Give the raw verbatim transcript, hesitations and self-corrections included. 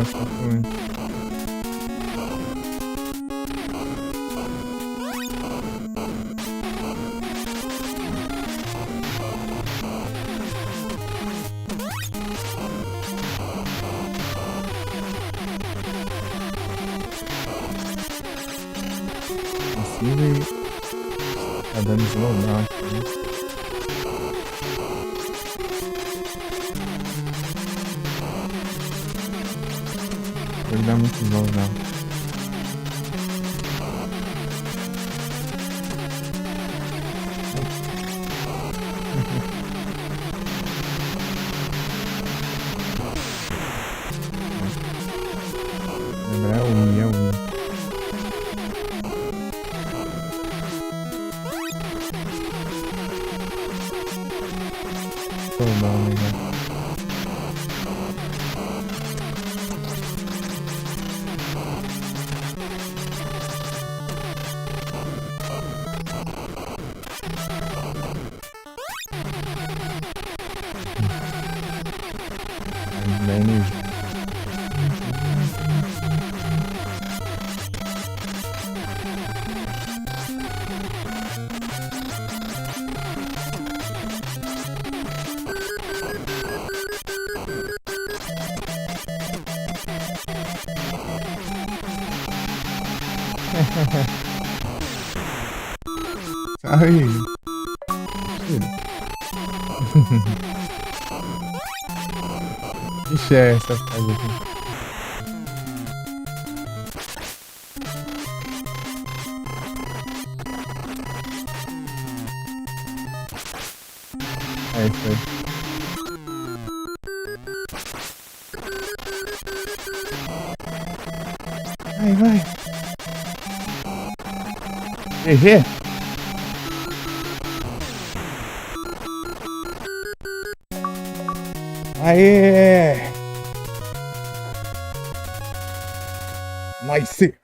Sta come. Sì, sta dando slow down, sì. Guardamos slow down. Lembra, é um, é um. Slow down, né? Bene. Sai? Sì. Che xe sta cosa qua? Eco. Vai, vai. Eh, eh. Aê! Nice!